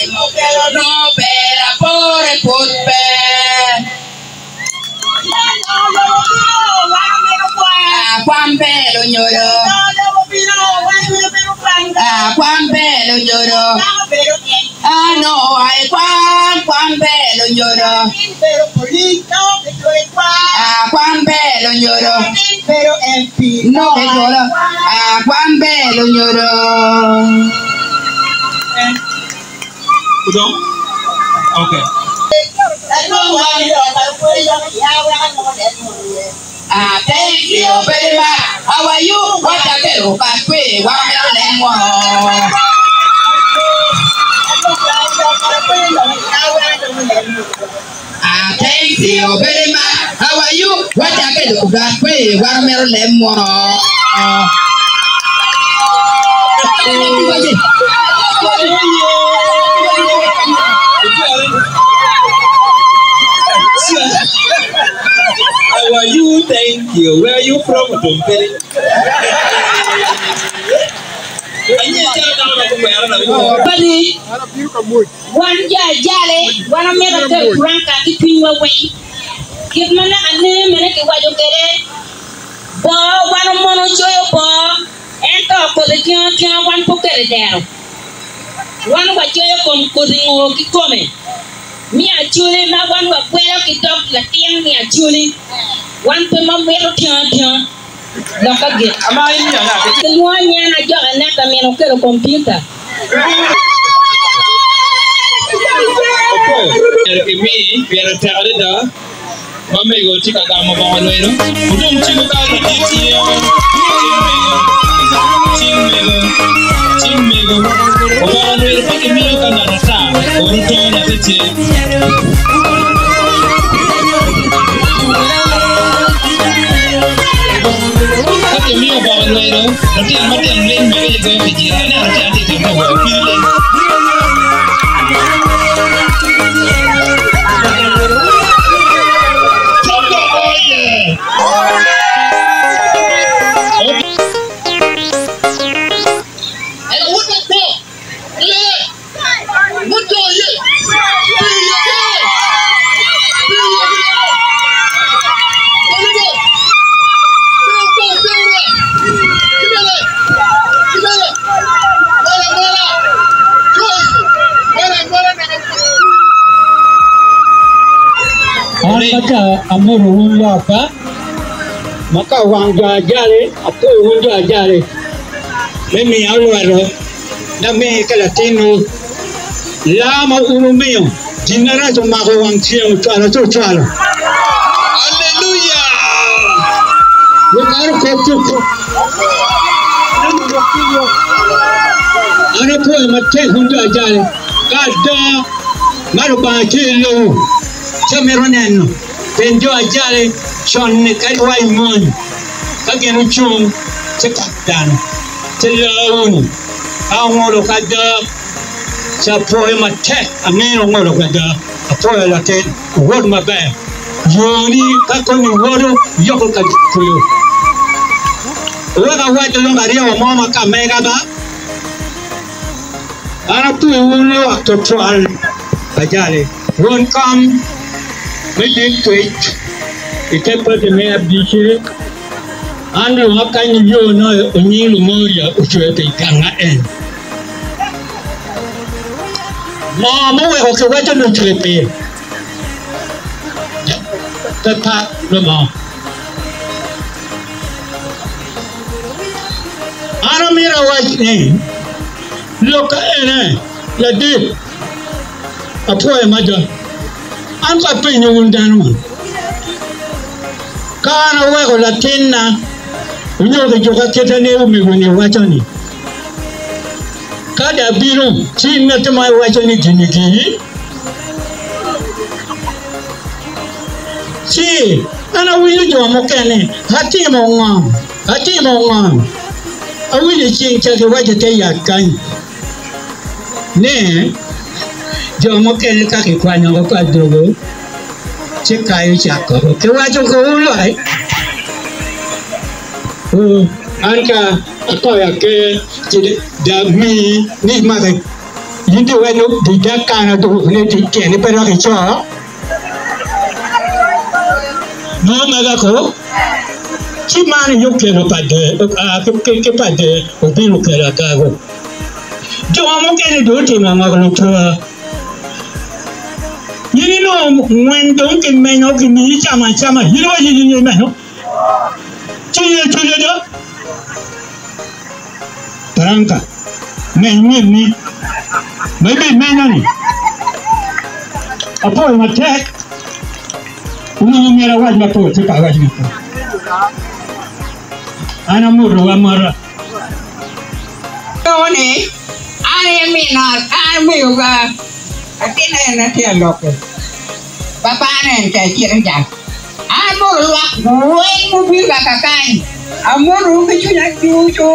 Nongo ber apore pud pe. Kwan ber lunyodo. Kwan ber lunyodo. Nongo ai kwan, kwan ber lunyodo. Kwan ber lunyodo. Nongo kiculo. Kwan ber lunyodo. Okay. Thank you very much. How are you? What a girl. Kakwe. Wamero lengwa. Thank you very much. How are you? What a girl. Kakwe. Wamero lengwa. How are you? Thank you. Where are you from? Otompele. Padi, wan jo ajale, wan omito kel puranka ki cwinywa weng. Kit ma naka ner mene kiwaco kwede, Boo, wan omono coyo boo, ento kodhi tingo atinga wan pe oketo i dero. Wan wacoyo kom kodhi ngo kikome me acholi ma wan wakwelo ki dog latin me acholi. Wan pe wamito tingo atinga lok agik. Kilwongo nyena Ajok Aneta min okelo kompiuta. Myero kimi pire tek adada. Ma mego tye ka gamo bongo lwedo, wudong ciko kal madit tye cing mego, cing mego, cing mego. Obongo lwedo pe kimiyo ka ngat ata oro to nyathi tye. Ka kimiyo obongo lwedo, lutino matino ling mege gigoyo kijira. Aneno lutino tye ka timo goyo pii ling. An ma ka amoto wun lokka, ma ka wang jo ajali, apoyo wun jo ajali me miya olweto na mi ki latinwu. Laa ma wun wumiyo, gin marac omako wang ceng ocwalo ci ocwalo. Wukato kop ki okok. An apwoyo matek wun jo ajali, ka ada ma Lubanga tye i lobo, ci amito neno pien jo ajali con-ni kadi wa i mony, ka gin ocung ci kak dano, ci laa wunu. Ka ongolo ki ada, ci apwoyo matek, angeyo ongolo ki ada, apwoyo latin, wot maber. Yoni ka koni woto yoko ka kulu. Wek awac lok aryo mo ma ka mega ba. An apwoyo wun lwak tutwal ajali won kom me district i te pati me FDC. An dong akanyo yo no onying Lumoria ocweyo pi ganga en. Ngo ma oweko kiwaco ni ocwe pi? Pe pat me mo. An amito awac ni lok ka ene ladit apwoyo mada. An pe apenyo wun dano man. Ka an aweko latinna onyo kijuka kite ni omego-ni waco ni, 'Ka dong abino, ci ngat mo iwaco ni gini gini? Ci an awinyo jo mukene, 'Atimo ngo? Atimo ngo? Awinyo i ceng ca giwaco te yat kany ni jo mukene ka kikwanyo woko ka dwogo ci kayo cako kiwaco kowu lwak an ka akoyo aker ci dok mii ni imake. In di weno di dakana ni di tyeni pe dok ico. Nongo mega ko ci man aye okelo pa der ki pa der obino okelo agago. Jo mukene dong otimo ango lutwa? In inongo ngwen dong kimenyo kimiyi icamo acama in iwaco ni in imenyo ci in icwinyo do Taranka meny ngwenni ma ibimenyo-ni apol matek onongo myero awac mapol ci pe awaco mapol. An amotowu amota. Nongo ni an aye min ot, an amiyo ba atinne en atye alokke, papane en ca ecito ca. An amoto lwak weng mubino ka kakany, amotowu ki cwinya ducu.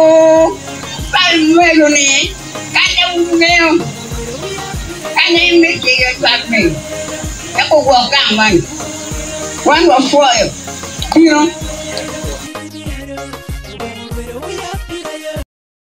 Ka inywelo ni kanya wungeyo, kanya in me ciyo cwak mego, eka ogwok gang man. Wan wapwoyo bino.